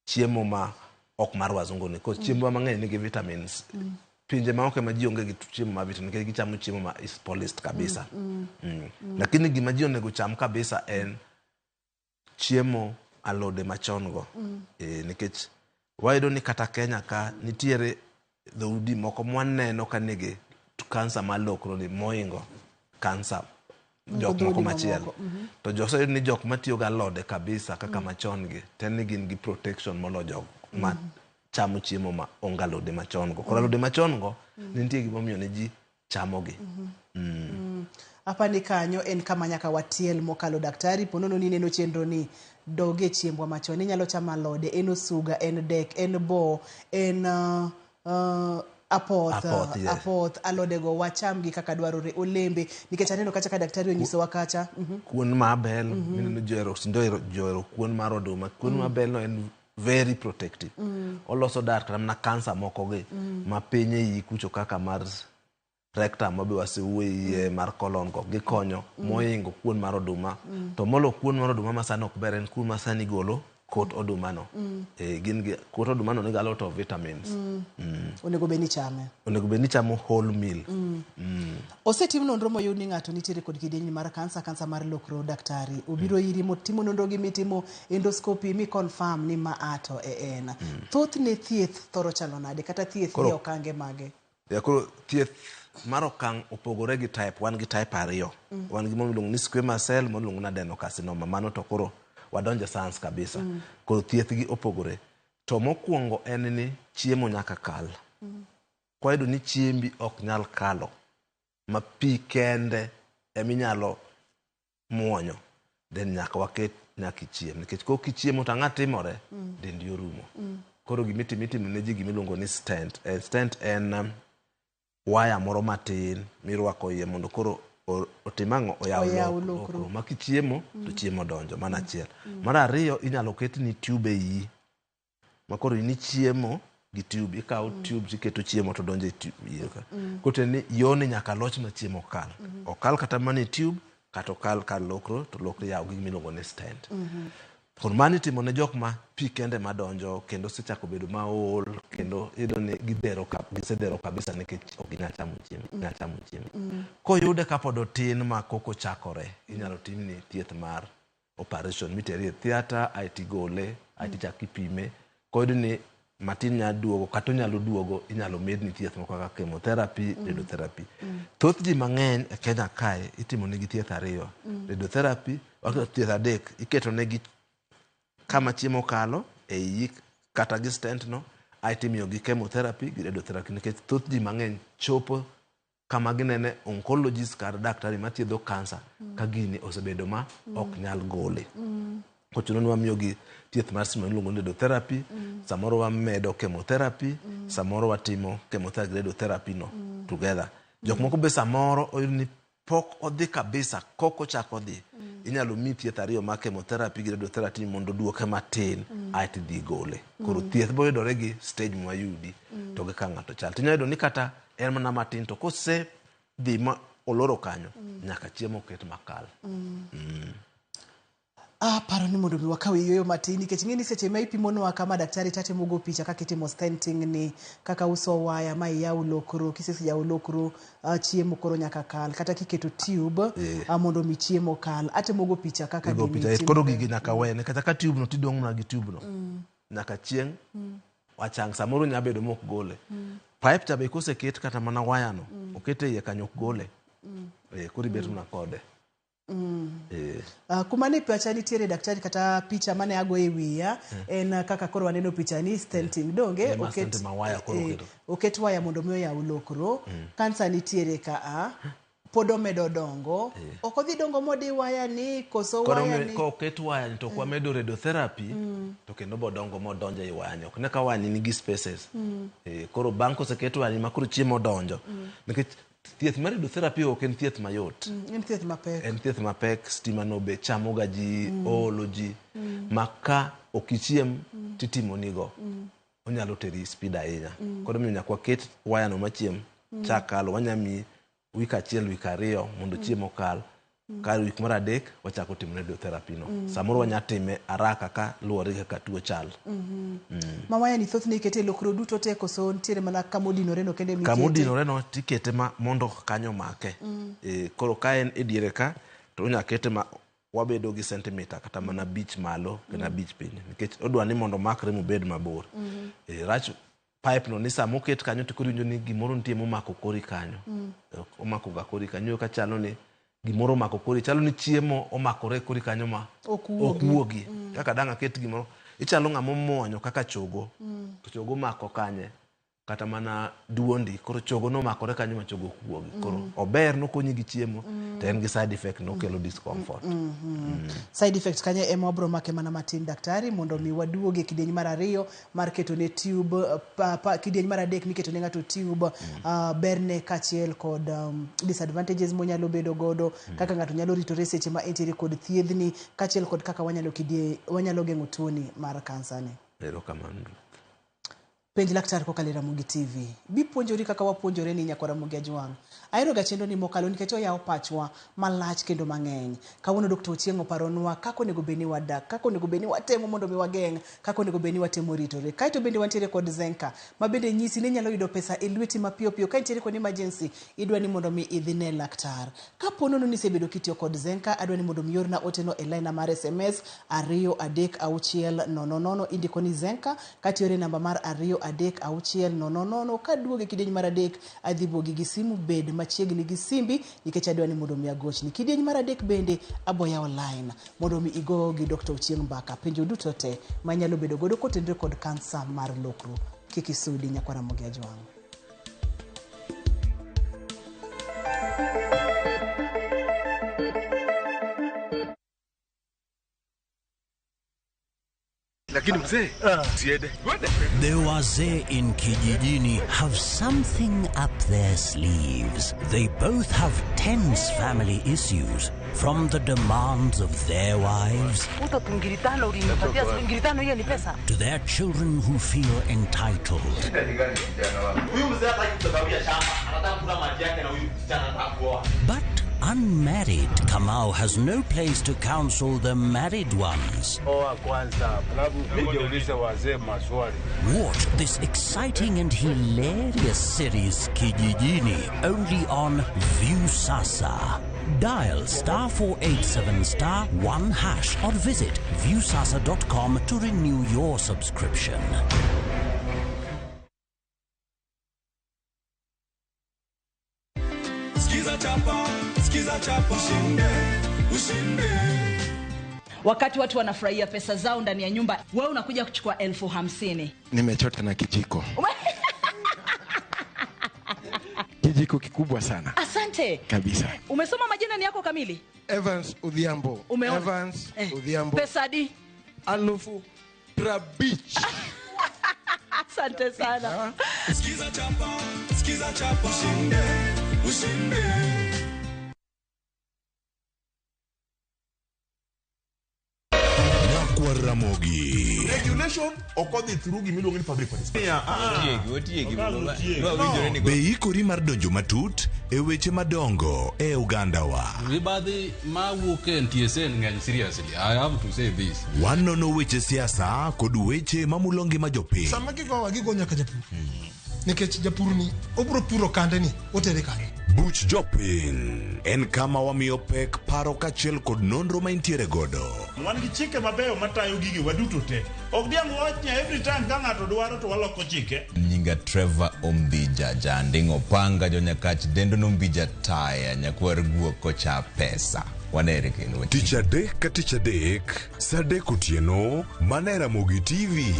chiemo ma ok mar wazungu ni cause chiemo mang'eny nigi vitamins. Pinje maoko ema ji onge gi chiemo ma vitamin nikech gichamo chiemo ma is polished kabisa. Lakini gima ji onego cham kabisa en chiemo alode machon go. Nikech wayudo ni kata Kenya ka nitiere dhoudi moko mwaneno ka nigi kansa mar lokro ni moingo kansa jok moko machielo. To joseyudo ni jok matiyo gi alode kabisa kaka machon gi to en ni gin gi protection molo jok ma chamo chiemo ma onge alode machon go. Koro alode machon go nitie gimomiyo ne ji chamogi. Apani kanyo en kama nyaka watiel mokalo daktari, ponono ni ineno chenro ni dog e chiembwa machon. Inyalo chamo alode, en osuga, en dek, en bo, en apoth, Apoth, yes. Apoth, alodego wachamgi kaka dwarore, olembe, nikech aneno kacha ka daktari onyisowa kacha. Kuon mar bel mineno ji ohero, tinde ohero ji ohero kuon mar oduma. Kuon mar bel no en very protective. Oloso diet kata mana kansa moko gi ma piny e iyi kucho kaka mar rectum mabe wasewuoye iye mar colon go gikonyo mohingo kuon mar oduma. To molo kuon mar oduma ma sani ok ber en kuon ma sani igolo kot oduma no. Gin gi kot oduma no nigi a lot of vitamins. Onego bed ni ichame. Onego bed ni ichamo whole meal. Osetim nonro moyud ni ng'ato nitiere kod kidieny mar kansa, kansa mar lokro daktari. Obiro iri motimo nonro gi mitimo endoscopy mi confirm ni ma a to e en. Thothne thieth thoro chalo nade kata thieth ni okange mage? Ya koro thieth mar okang' opogore gi type, wan gi type ariyo. Wan gi moro miluongo ni squamous cell, moro miluongo ni adenocarcinoma. Mano to koro wadonjo e science kabisa. Koro thieth gi opogore. To mokwongo en ni chiemo nyaka kal. Kwayudo ni chiembi ok nyal kalo, ma pi kende eminyalo muonyo, then nyaka waket nyaka ichiem. Nikech kok ichiemo to ang'a timore? Dendi orumo. Koro gimitimo itimo ne ji gimiluongo ni stent. Stent en waya moro matin mirwako iye mondo koro otim ang'o? Oyaw Oyaw lokro. Lokro. Ma kichiemo to chiemo donjo. Mano achiel. Mar ariyo inyalo ketni tube e iyi. Ma koro in ichiemo gi tube. Ikawo tube tiketo chiemo to donjo e tube iye ka. Koro ni yoni nyaka loch ma chiemo kal. Okal kata mana e tube kata okal kar lokro to lokro yaw gi gimiluongo ni stent. Koro mano itimo ne jok ma pi kende madonjo kendo osechako bedo maol kendo iyudo ni gidhero gisedhero kabisa nikech ok ginyal chamo chiemo, ginyal chamo chiemo. Koyude kapod otin ma kok ochakore, inyalo timni thieth mar operation miteri e theatre aeto igole aeto ichako ipime. Koyud ni matin nyalo duogo kata onyalo duogo inyalo medni thieth moko kaka chemotherapy, radiotherapy. Thoth ji mang'eny e Kenya kae itimo negi thieth ariyo. Radiotherapy, thieth adek, iketo negi kama chiemo kalo e iyi kata gi stent no aeto imiyogi chemotherapy gi radiotherapy nikech thoth ji mang'eny chopo kama ginene oncologist kata daktari mathiedho kansa ka gini osebedo ma ok nyal gole. Kochuno ni wamiyogi thieth mar stima miluongo ni radiotherapy, samoro wamedo chemotherapy, samoro watimo chemotherapy gi radiotherapy no together. Jok moko be samoro oyud ni pok odhi kabisa, kok ochako dhi, inyalo mi thieth ariyo mar chemotherapy gi radiotherapy mondo oduoke matin aeto idhi igole. Koro thieth boyudore gi stage mwayudi to gi kaka ng'ato chal. Tinyalo yudo ni kata en mana matin to kose dhi ma oloro kanyo, nyaka chiemo oket makal. Aparo ni mondo mi wakaw yueyo matin nikech ing'e ni seche ma ipimonwa kama daktari tatemo go picha kaka itimo stenting ni kaka uso waya ma iyaw lokro kiseyawo lokro chiemo koro nyaka kal kata kiketo tube mondo mi chiemo kal atemo go picha kaka Igo gini picha koro timore. Gigi nyaka wene kata ka tube no tidong' mana gi tube no nyaka chieng' wachang samoro nyalo bedo mok gole. Pipe cha be koseket kata mana waya no okete iye kanyo ok gole. Koro ibet mana kode. Kuma ne pacha nitiere daktari kata picha mane ago e wiya en kaka koro waneno picha ni stenting donge Eh, ma stenting ma waya koro oketo. Oket waya mondo mi oyaw lokro kansa nitiere ka a pod omedo dongo ok odhi dongo modi waya ni koso Koro waya ni koket waya ni to ok wamedo radiotherapy to kendo bodongo modonjo ei waya ni ok ne ka waya ni nigi spaces. Koro bang' koseket waya ni ma koro chiemo odonjo nikech thieth mar radiotherapy ok en thieth mayot. En thieth mapek. En thieth mapek, stima no be chamo ga ji, oolo ji ma ka ok ichiem titimonigo onyalo teri speed ahinya. Koro omiyo nyaka waket waya no machiem chak kalo wanya miyi wik achiel wik ariyo mondo chiemo okal kar wik mar adek wachako timo radiotherapy no. Samoro wanya time haraka ka luwore gi kaka tuo chal. Ma waya ni thothne ikete e lokro duto te koso nitiere mana kama odinore no kende mikete? Kama odinore no tikete ma mondo kanyo omake. Koro ka en e diere ka to onya kete ma wabedo gi sentimita kata mana 5 malo kendo 5 piny nikech odwa ni mondo omakre mobed mabor. Rach pipe no ni sama oket kanyo to koro iwinjo ni gimoro nitie momako kori kanyo. Omako ga kori kanyo ka chalo ni gimoro omako kori chalo ni chiemo omakore kori kanyo ma Ok ok wuogi. Wuogi. Kaka dang' aket gimoro ichalo ng'ama omuonyo kaka chogo to chogo omako kanye. Kata mana duondi koro chogo nomakore kanyo ma chogo kuogi. Koro ober nokonyi gi chiemo to en gi side effect nokelo discomfort. Side effect kanyo ema wabro make mana matin daktari mondo mi waduoge kidieny mar ariyo mar keto ne tube kidieny mar adek miketo ne ng'ato tube berne kaachiel kod disadvantages monyalo bedo godo kaka ng'ato nyalo ritore seche ma entiere kod thiedhni kaachiel kod kaka wanyalo geng'o tuoni mar kansa ni. Erokamano. Penj laktar kokalo e Ramogi TV. Bi puonjori kaka wapuonjore ni nyakwa Ramogi Ajwang'. Ahero ga chenro ni mokalo nikech oyawo pachwa malach kendo mang'eny. Kawuono Dr. Ochieng' oparonwa kaka onego bed ni wadak, kaka onego bed ni watemo mondo mi wageng', kaka onego bed ni watemo ritore. Kaeto bende wantiere kod Zenka, ma bende nyisi ni inyalo yudo pesa e lweti mapiyo piyo ka intiere kod emergency, idwa ni mondo mi idhi ne laktar. Kapo nono ni isebedo kitiyo kod Zenka, adwa ni mondo mi iorna oteno e line mar SMS 2 3 6 0 0, indiko ni Zenka katiore namba mar 2 3 6 0 0. Kaduogo e kidieny mar 3 adhi buogi gi simu, bed machiegni gi simbi nikech adwa ni mondo mi agochni. Kidieny mar 3 bende abo yawo line mondo mi igo gi Dr. Ochieng' mbaka penjo duto te manyalo bedo godo kotenore kod kansa mar lokro. Kik isudi nyakwa Ramogi Ajwang'. Lakini mzee, siende. The wazee in Kijijini have something up their sleeves. They both have tense family issues, from the demands of their wives to their children who feel entitled. But unmarried Kamau has no place to counsel the married ones. Watch this exciting and hilarious series Kijijini only on Viusasa. Dial *487*1# or visit viusasa.com to renew your subscription. Skiza chapa, skiza chapa, ushinde, ushinde. Wakati watu wanafurahia pesa zao ndani ya nyumba, wewe unakuja kuchukua 50,000. Nimechota na kijiko. Kijiko kikubwa sana. Asante. Kabisa. Umesoma majina ni yako kamili? Evans Odhiambo. Umeona? Evans Odhiambo. Pesa di? 50,000. Asante sana. Skiza chapa, skiza chapa, ushinde, ushinde. Ramogi. Regulation okodhi through gimiluongo ni public participation. Be ikori mar donjo matut e weche madongo e Uganda wa. Mibadhi mawuok e NTSA ng'eny, seriously, I have to say this. Wanono weche siasa kod weche mamulo ngima jopiny. Sama gigowa gigo nyaka japur. Nikech japur ni obro puro kande ni otere kanye. Buch jopiny en kama wamiyo pek paro kaachiel kod nonro ma intiere godo. Wan gi chike mabeyo matayo gigi waduto te. Ok diang' wach ni every time ka ng'ato dwaro to waloko chike. Nyinga Trevor Ombija Janding'o Panga jonyakach dendo nombija taya nyakwar guok kocha pesa. Wanere kendo. Tich adek ka tich adek, saa 3 otieno, mana e Ramogi TV.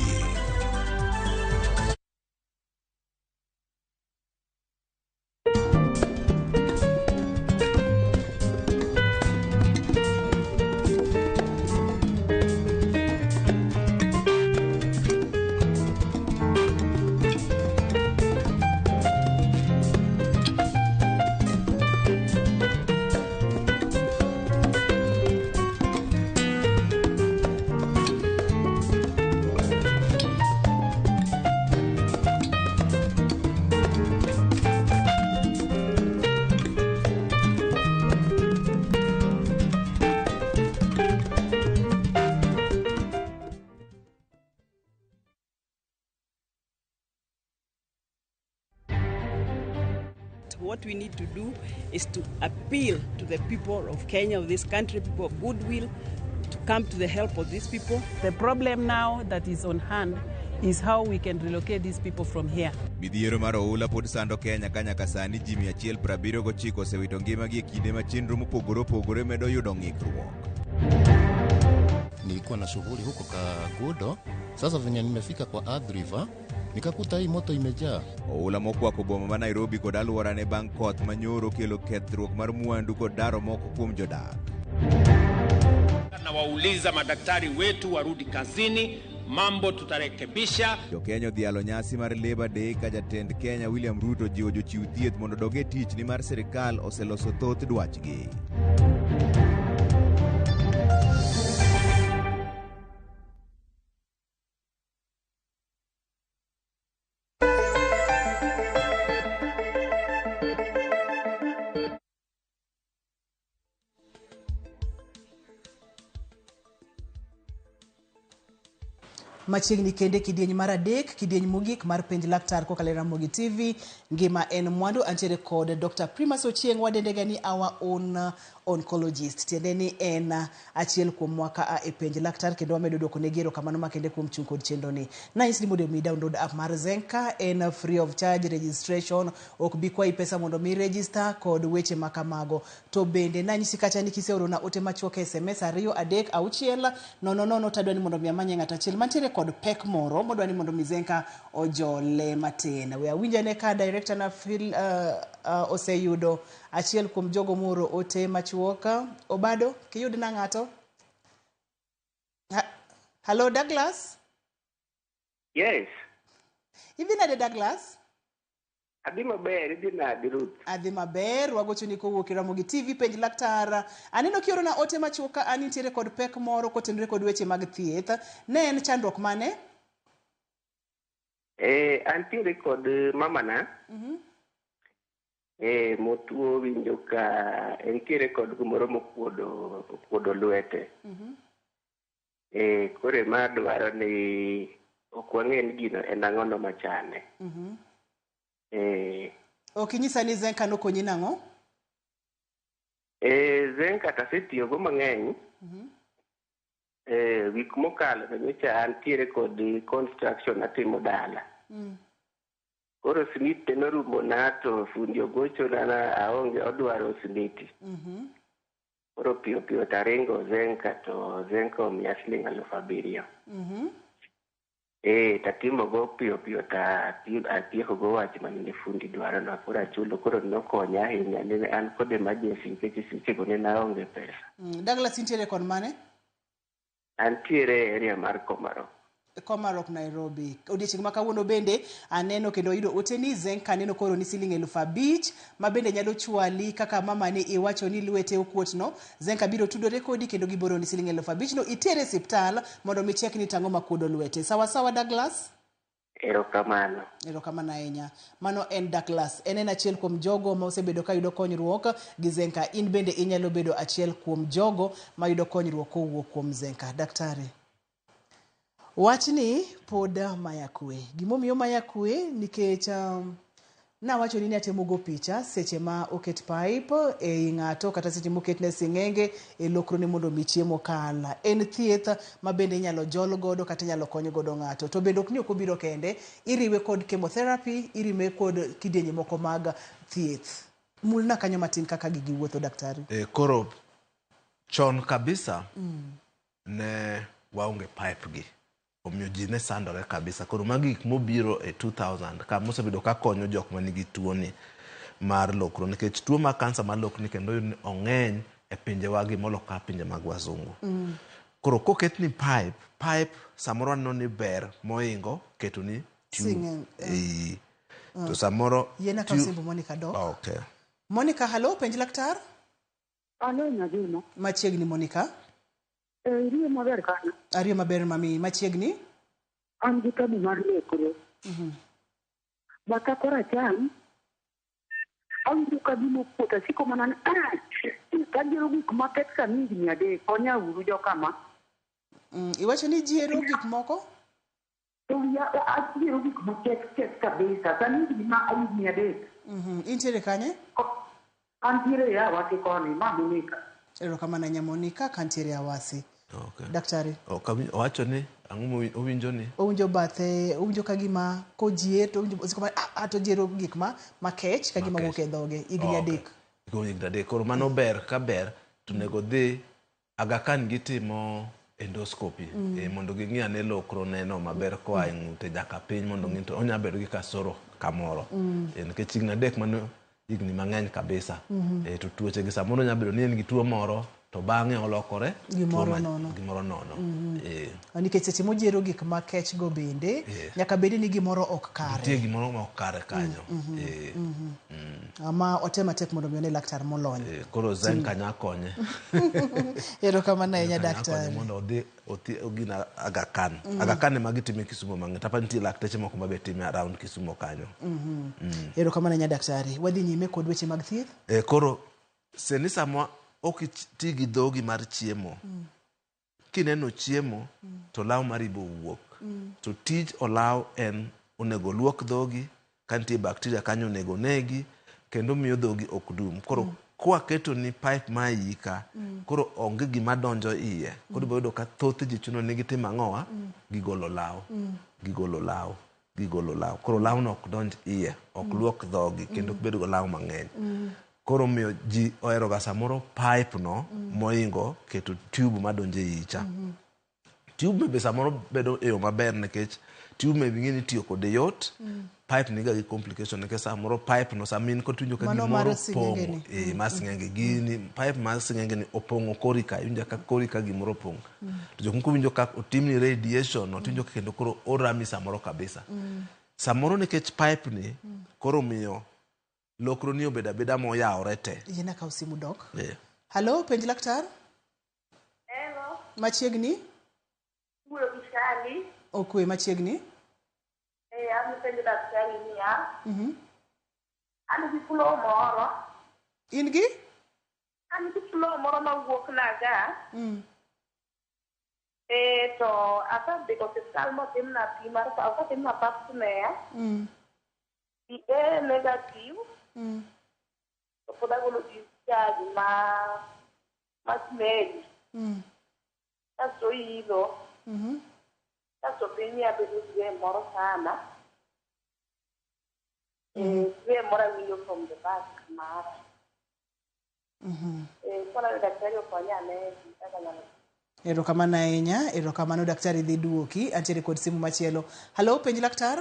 What we need to do is to appeal to the people of Kenya, of this country, people of goodwill, to come to the help of these people. The problem now that is on hand is how we can relocate these people from here. Midhiero mar oula pod sando Kenya ka nyaka sani ji 179 osewito ngimagi e kinde ma chenro mopogore opogore medo yudo ng'ikruok. Nilikuwa na shughuli huko Kagudo. Sasa venye nimefika kwa Athi River, Nikakuta hii moto imejaa. Oula mokwako boma ma Nairobi kod alworane bang' koth manyoro kelo kethruok mar mwandu kod daro moko kuom jodak. Nawauliza madaktari wetu warudi kazini, mambo tutarekebisha. Jokenya odhialo nyasi mar Labour Day ka jatend Kenya William Ruto jiwo jochiw thieth mondo odog e tich nimar sirkal oseloso thoth dwachgi. Machiegni kende kidieny mar adek, kidieny mogik mar penj laktar kokalo e Ramogi TV. Ngima en mwandu. Antiere kod Dr. Primus Ochieng, wadendega ni our own oncologist. Tiende ni en achiel kuom ka a e penj laktar kendo wamedo duoko ne erokamano makende kuom chung' kod chenro ni. Nanyisi ni mondo mi download app mar Zenka, en free of charge registration, ok bi kwayi pesa mondo mi register kod weche ma kamago. To bende nanyisi kacha ni kiseorona ote machuok e SMS 2 3 6 0 0 tadwa ni mondo mi amanye ng'ato achiel mantiere kod pek moro modwa ni mondo mi Zenka ojole matin. We awinjane ka director na Phil oseyudo achiel kuom jogo moro ote machuok. Obado, kiyud na ng'ato? Hello Douglas? Yes. Idhi nade Douglas? Adhi maber, idhi nade Ruth? Adhi maber, wagochoni kowuok e Ramogi TV, penj laktar. Aneno kiorona ote machuok ka an nitiere kod pek moro kotenore kod weche mag thieth. Ne en chandruok mane? Antiere kod mamana. Motuo winjo ka entiere kod gimoro mokuodo lwete. Koro ema dwaro ni ok wang'e ni gino en ang'ono machane. Ok inyisa ni Zenka nokonyi nang'o? Zenka tasetiyogo mang'eny. Wik mokalo to nyocha antiere kod construction atimo dala. Koro simiti norumona to fundi ogochona na aonge odwaro simiti. Koro piyo piyo taringo Zenka to Zenka omiya siling 7,000. Tatimo go piyo piyo ta atieko go wach manene fundi dwaro no koro achulo koro nokonya ahinya ne an kod emergency nikech sechego ne naonge pesa. Douglas intiere kod mane? Antiere area mar Komarok. Komarok, Nairobi. Odiechieng' ma kawuono bende aneno kendo yudo ote ni Zenka aneno koro ni siling 5,000 ma bende nyalo chwali kaka mama ni iwacho ni lwete okuot no. Zenka biro tudore kodi kendo giboro ni siling 5,000 no itere osiptal mondo mi chek ni tang'o makuodo lwete. Sawa sawa Douglas? Erokamano. Erokamano ahinya. Mano en Douglas. En achiel kuom jogo ma osebedo ka yudo konyruok gi Zenka. In bende inyalo bedo achiel kuom jogo ma yudo konyruok kowuok kuom Zenka. Daktari, wachni pod maya kwe. Gimomiyo maya kwe nikech nawacho ni atemo go picha seche ma oket pipe ei ng'ato kata seche moketne sing'enge e lokrone mondo mi chiemo kal. En thieth ma bende inyalo jol godo kata inyalo kony godo ng'ato. To bende ok ni ok obiro kende, iriwe kod chemotherapy, iriwe kod kidienje moko mag thieth. Mulna kanyo matin kaka gigi wuotho daktari. Koro chon kabisa ne waonge pipe gi. Omiyo ji ne sandore kabisa. Koro magi gik mobiro e 2000 ka mosebedo ka konyo jok manigi tuo ni mar lokro nikech tuo mar kansa mar lokro ni kendo iyudo ni ong'eny e pinjewa gi molo ka pinje mag wazungu. Koro koket ni pipe samoro waneno ni ber moingo keto ni tube. To samoro Yiena ka osimbo Monica dok. Okay. Monica, hello, penj laktar? Alo, Nyadino. Machiegni Monica. Iriyo maber kanyo. Ariyo maber mami, machiegni? An gi tabu mar lekro. Batha koracham, awinjo ka gima okuot, asiko mana ni kajiero gik matek sani higni 3, konya uru jokama. Iwacho ni jiero gik moko? To wiya ajiero gik matek tek kabisa, sani higni ma higni 3. Intiere kanye? Antiere e Awasi koni, ma Monica. Erokamano ahinya Monica, kantiere Awasi. Okay. Daktari. Owacho ni ang'o owinjo ni? Owinjo bathe, owinjo ka gima kojier to owinjo osiko mana to ojiero gik ma makech ka gima wuok e dhoge higni 3. Higni 3. Koro mano ber ka ber to onego dhi Aga Khan gitimo Endoscopy. Mondo ging'i ane lokro neno maber koa e ng'ute nyaka piny mondo ng'i to onya bedo gi kasoro kamoro. Nikech higni 3 mano higni mang'eny kabisa. To tuoche gi samoro nyalo bedo ni en gi tuo moro to bang'e olokore gimoro nono. Gimoro nono. Nikech seche mojero gik makech go bende nyaka bed ni gimoro ok kare. Nitie gimoro ma ok kare kanyo. Ama otem matek mondo mi one laktar molony. Koro Zenka nya konye. Erokamano ahinya daktari. Mondo odhi ogina Aga Khan. Aga Khan ema gitime Kisumu mang'eny. Tapa nitie lakteche moko mabe time around Kisumu kanyo. Erokamano ahinya daktari. Wadhi nyime kod weche mag thieth. Koro seni sama ok iti gi dhogi mar chiemo. Kineno chiemo to olaw mari bo wuok. To tij olaw en onego luok dhogi, ka nitie bacteria kanyo onego negi, kendo miyo dhogi ok dum. Koro kwa keto ni pipe ma iyi ka, koro onge gima donjo iye. Koro ibiro yudo ka thoth ji chuno ni gitimo ang'owa? Gigolo olaw. Gigolo olaw. Gigolo olaw. Koro olawno ok donj iye, ok luok dhogi, kendo ok bed gi olaw mang'eny. Koro miyo ji oheroga samoro pipe no moingo keto tube madonjo e iyi cha. Tube be samoro bedo e yo maber nikech tube be ing'e ni tiyo kode yot. Pipe niga gi complication nikech samoro pipe no sama in kod tiwinjo ka gimoro opong'o. Mar sing'enge gini, pipe mar sing'enge ni opong'o kori ka, iwinjo ka kori ka gimoro opong'. To jok moko winjo ka otimni radiation no, tiwinjo ka kendo koro orami samoro kabisa. Samoro nikech pipe ni koro miyo lokro ni obedo abeda moyawore te. Yiena kaw simu dok. Hello, penj laktar. Hello. Machiegni. Wuoyo gi Shali. Okwe machiegni. An penjo daktari niya. An gi flow moro. In gi? An gi flow moro mawuok naga. To asedhi e osiptal motimna pim mar osetimna pap smear. PA negative. To pod agolo discharge ma smell. Kasto idho. Kasto piny abedo gi rem moro sana. Rem moro awinjo from the back mara. Koro daktari okonya ane kaka nyalo. Erokamano ahinya, erokamano daktari dhi duoki. Antiere kod simu machielo. Hello, penj laktar.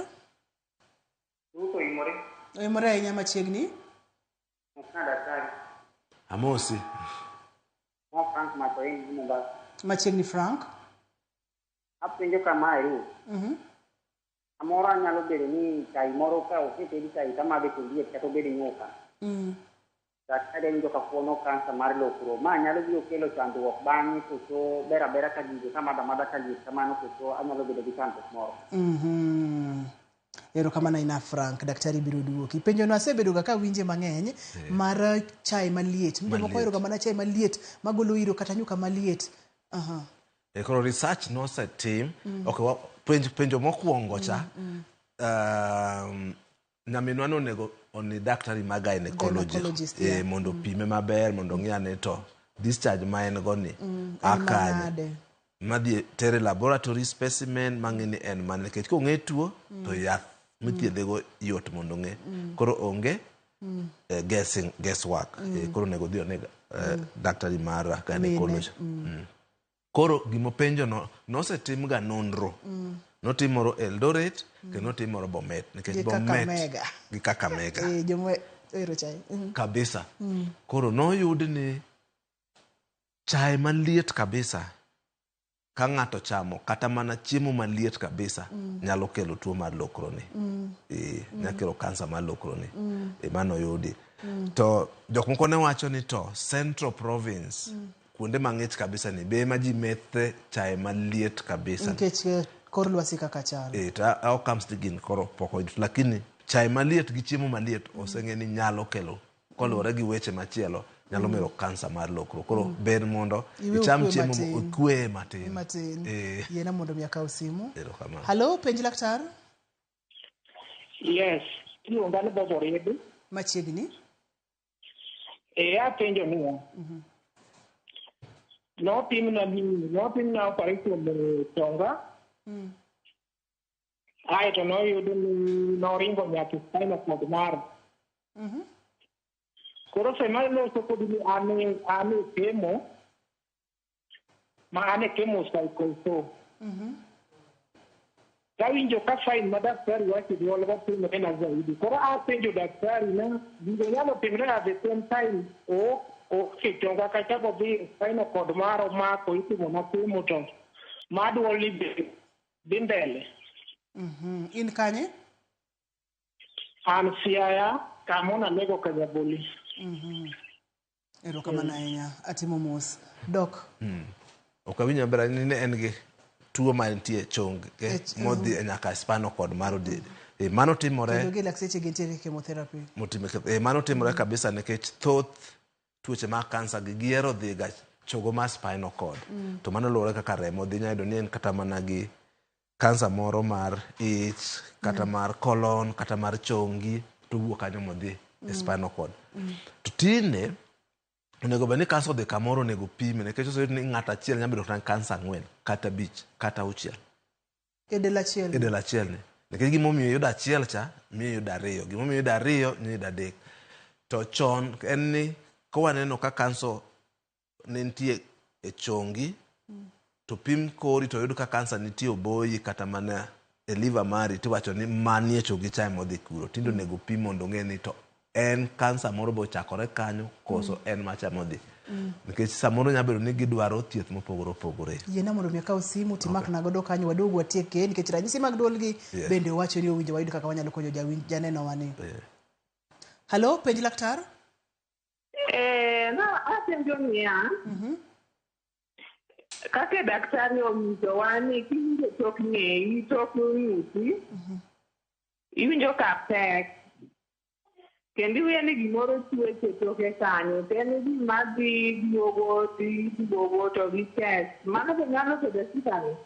Oimore. Oimore ahinya machiegni. Daktari. Amosi. Frank Makoeni Mombasa. Machiegni Frank. Apenjo kamae. Amoro anyalo bedo ni chai moro ka osetedi chai tamadhe to liet kata obedo nyuka. Daktari awinjo ka fuono kansa mar lokro. Ma nyalo biro kelo chandruok bang'e koso ber abera ka gigo tamadho amadha ka liet kamano koso anyalo bedo gi chandruok moro. Erokamano ahinya Frank, daktari biro duoki. Penjo no asebedo ga kawinje mang'eny mar chai maliet. Jomoko ohero ga mana chai maliet magolo iro kata nyuka maliet. Koro research nosetim. Okay, penjo mokwongo cha. Nyaminwa no onego oni daktari ma gynecologist mondo pime maber mondo ng'i ane to discharge ma en go ni akanye. Madhi tere laboratory specimen mang'e ni en mane nikech kong'e tuo to yath mithiedhego yot mondo ng'e. Koro onge guessing guesswork. Koro onego dhi one daktari mar gynecologist. Koro gimopenjo no nosetim ga nonro. Notimoro Eldoret kendo notimoro Bomet nikech Bomet gi Kakamega. Joma ohero chai. Kabisa. Koro noyud ni chai maliet kabisa ka ng'ato chamo kata mana chiemo maliet kabisa nyalo kelo tuo mar lokro ni. Nyalo kelo kansa mar lokro ni. Mano yudi. To jok moko ne wacho ni to Central Province kuonde mang'ich kabisa ni be ema ji methe chai maliet kabisa. Nikech kor lwasi kaka chalo. To outcomes gin koro pok oyud. Lakini chai maliet gi chiemo maliet oseng'e ni nyalo kelo koluwore gi weche machielo nyalo mero kansa mar lokro. Koro ber mondo icham chiemo okwe matin. Yiena mondo mi akaw simu. Hello, penj laktar. Yes, iluonga ni Bob Oriedo. Machiegni. Apenjo niya. Nopimna operation e tonga. Aeto noyudo ni noringo nyaka spinal cord mara. Koro sama aloso kodi ni an e pemo, Ma an e chemo cycle 4. Tawinjo ka fine ma daktari wacho duol go timore na zaidi. Koro apenjo daktari na gigo nyalo timre at the same time o ok chonga kachako dhi spinal cord mara omako itimo na chemo to ma duol ni be dhi mbele. In kanye? An Siaya kamona lego Kanyaboli. Erokamano ahinya. Atimo mos. Dok. Ok awinjo maber ni ne en gi tuo mantie e chong modhi nyaka spinal cord mar odhi. Mano timore. Kendo gi lakteche gintiere chemotherapy. Motime mano timore kabisa nikech thoth tuoche mag kansa gi gihero dhi ga chogo mar spinal cord. To mano luwore kaka remo dhi nyalo yudo ni en kata mana gi kansa moro mar ich kata mar colon kata mar chongi to wuok kanyo modhi e spinal cord. To tinde onego bed ni kansa odhi kamoro onego pime nikech oseyud ni ng'ato achiel nyalo bedo kata kansa 4 kata 5 kata 6 E del achiel. E del achiel ni. Nikech gimomiyo iyudo achiel cha miyo iyudo 2, gimomiyo iyudo 2 miyo iyudo 3. To chon en ni ka waneno ka kansa ne nitie e chongi to pim kori to yud ka kansa nitie oboyi kata mana e liver mari tiwacho ni manie chongi cha ema odhi kuro. Tinde onego pim mondo ong'e ni to en kansa moro be ochakore kanyo koso en macha modhi. Nikech samoro nyalo bedo ni gidwaro thieth mopogore opogore. Yiena mondo mi akaw simu timakna godo kanyo waduog watiek nikech ranyisi mag duol gi bende wacho ni owinjo wayud kaka wanyalo konyo jawinj janeno wani. Halo, penj laktar? Na apenjo niya, kaka daktari onyisowa ni kiwinjo tok ng'eyi, tok ng'uti, iwinjo ka pek, kendo iwinjo ni gimoro chwech e toke kanyo, to en gima dhi duogo, dhi duogo to gi tek. Mano be nyalo bedo shida ne?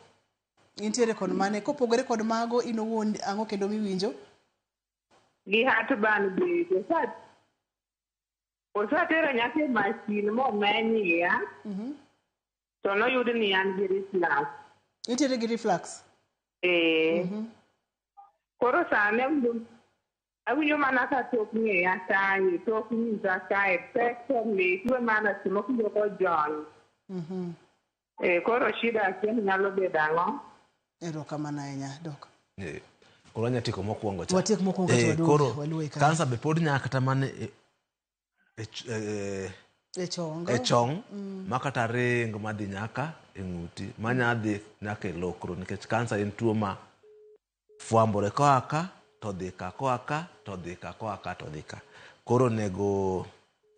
Intiere kod mane? Kopogore kod mago, in owuon ang'o kendo miwinjo? Gi heartburn bende. Osatero nyaka e masin momeny iya, to noyud ni an gi reflux. Intiere gi reflux? Koro sani awinjo mana ka tok ng'eya kae, tok ng'uta kae, pek to lit, we mana seche moko iwinjo kojony. Koro shida achiel nyalo bedo ang'o? Erokamano ahinya, Dok. Koro wanya tieko mokwongo cha. Watiek mokwongo to waduog, Koro waluwe kanyo. kansa be pod nya kata mana e chong. E chong ma kata ring madhi nyaka e ng'uti manya dhi nyaka e lokro nikech kansa en tuo ma fwambore koa ka to dhi ka koa ka to dhi ka koa ka to dhi ka. Koro onego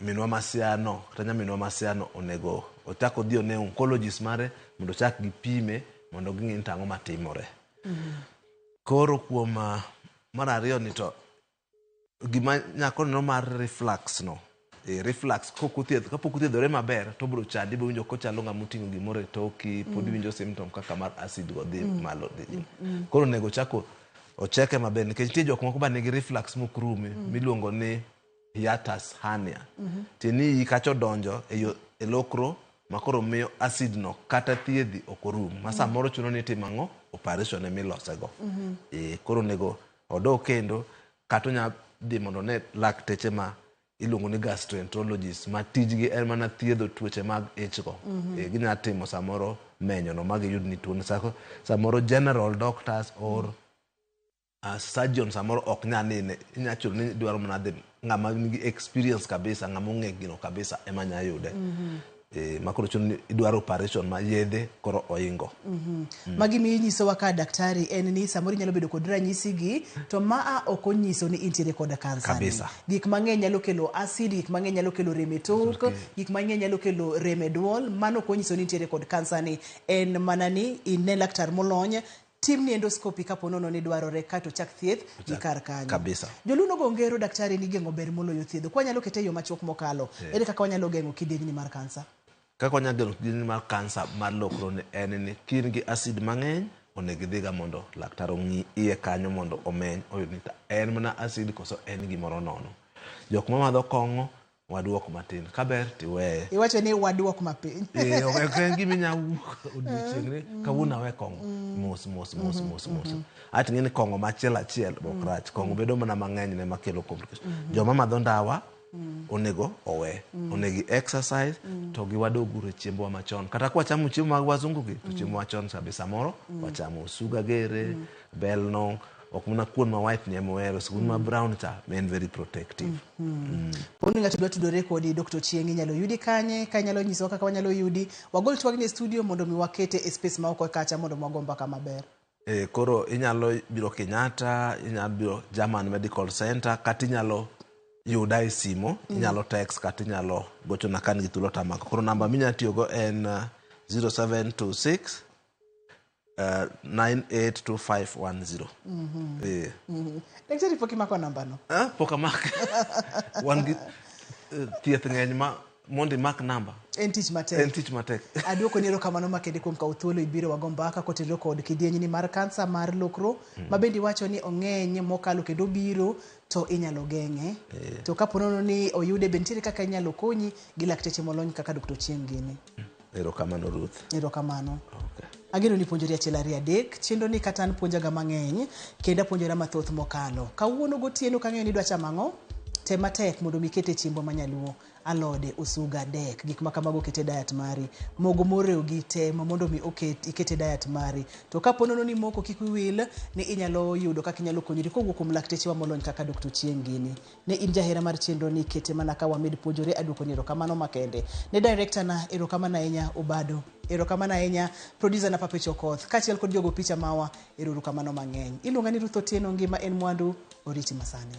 minwa masiano kata nyaminwa masiano onego ochak odhi one oncologist mare mondo ochak gipime mondo ging'e ni to ang'o matimore. Koro kuom mar ariyo ni to gima nyako neno mar reflux no. Reflux kapok othiedhore maber to biro chandi ibiro winjo kochalo ng'ama oting'o gimoro e toki pod iwinjo symptom kaka mar acid go dhi malo dhi. Koro onego ochak ocheke maber nikech nitie jok moko ba nigi reflux mok rumi miluongo ni hiatus hernia. Tiende ni iyi kacha odonjo e lokro ma koro miyo acid no kata thiedhi ok orum ma samoro chuno ni itimo ang'o operation emilosego. Koro onego odog kendo kata onya dhi mondo one lakteche ma iluongo ni gastroenterologist ma tijgi en mana thiedho tuoche mag ich go. Ginya timo samoro menyo no ma giyud ni tuo samoro general doctors or surgeon samoro ok nya nene inya chuno ni idwaro mana dhi ng'ama nigi experience kabisa ng'ama ong'e gino kabisa ema nya yude. Ma koro chuno ni idwaro operation ma yedhe koro oingo. Magi minyisowa ka daktari en ni samoro inyalo bedo kod ranyisi gi to maa ok onyiso ni intiere kod kansa ni. Kabisa. Gik mang'eny nyalo kelo acid, gik mang'eny nyalo kelo rem e tok, gik mang'eny nyalo kelo rem e duol, mano ok onyiso ni intiere kod kansa ni. En mana ni ine laktar molony, timni endoscopy kapo nono ni dwarore kato chak thieth gi kar kanyo. Kabisa. Joluo nogo ngero daktari ni geng'o ber moloyo thiedho. Kwa nyalo kete e yo machuok mokalo, ere kaka wanyalo geng'o kidienyni mar kansa? Kaka wanyalo geng'o kidieny mar kansa mar lokro ni en ni ka in gi acid mang'eny onego idhiga mondo laktar ong'i iye kanyo mondo omeny oyud ni en mana acid koso en gimoro nono. Jok mamadho kong'o waduok matin kaber tiweye. Iwacho ni waduok mapiny. Ok en gima inya wuok odiochieng' ni kawuono awe kong'o mos mos mos mos mos. Aeto ing'e ni kong'o machiel achiel ok rach. Kong'o bedo mana mang'eny ne makelo complication. Joma madho ndawa Onego owe. Onego i exercise to gi wadoguru e chiembwa machon. Kata kwachamo chiemo mag wazungu gi, to chiemo machon kabisa moro wachamo osuga gere, bel no, ok mana kuon ma white ni ema ohero, kuon ma brown cha ma en very protective. Poni ng'ato dwa tudore kodi Dr. Ochieng' inyalo yudi kanye? Ka inyalo nyisowa kaka wanyalo yudi. Wagol twagni e studio mondo mi wakete e space ma oko kacha mondo mi wago mbaka maber. E, koro inyalo biro Kenyatta, inyalo biro German Medical Center, kata inyalo yuda e simo, inyalo text kata inyalo gochona ka an gi thuolo tamako. Koro namba minyalo tiyogo en 0726 982510. Eh. Daktari pok imako namba no. Ah, pok amak. Wan gi thieth ng'eny ma mondo imak namba. En tich matek. En tich matek. Aduoko ni erokamano makende kuom kawo thuolo ibiro wago mbaka kotenore kod kidienyni mar kansa mar lokro ma bende iwacho ni ong'eny mokalo kendo obiro to inyalo geng'e. To kapo nono ni oyude be nitiere kaka inyalo konyi gi lakteche molony kaka Dr. Ochieng' gini. Erokamano Ruth. Erokamano. Ageno ni puonjori achiel ariyo adek. Chenro ni kata an puonjaga mang'eny kendo apuonjora mathoth mokalo. Kawuono gotieno kang'eyo ni idwa chamo ang'o, tem matek mondo mi iket e chiembwa manyaluo. Alode, osuga, dek, gik ma kamago ket e diet mari. Mogo morew gi tem mondo mi oket iket e diet mari. To kapo nono ni moko kik wiwil ni inyalo yudo kaka inyalo konyori kowuok kuom laktechewa molony kaka Dr. Ochieng' gini. Ne in jahera mar chenro ni kete mana ka wamed puonjore aduoko ni erokamano makende. Ne director na erokamano ahinya Obado. Erokamano ahinya producer na Papecho Okoth. Kaachiel kod jogo picha mawa erokamano mang'eny. Iluonga ni Ruth Otieno ngima en mwandu oriti masani.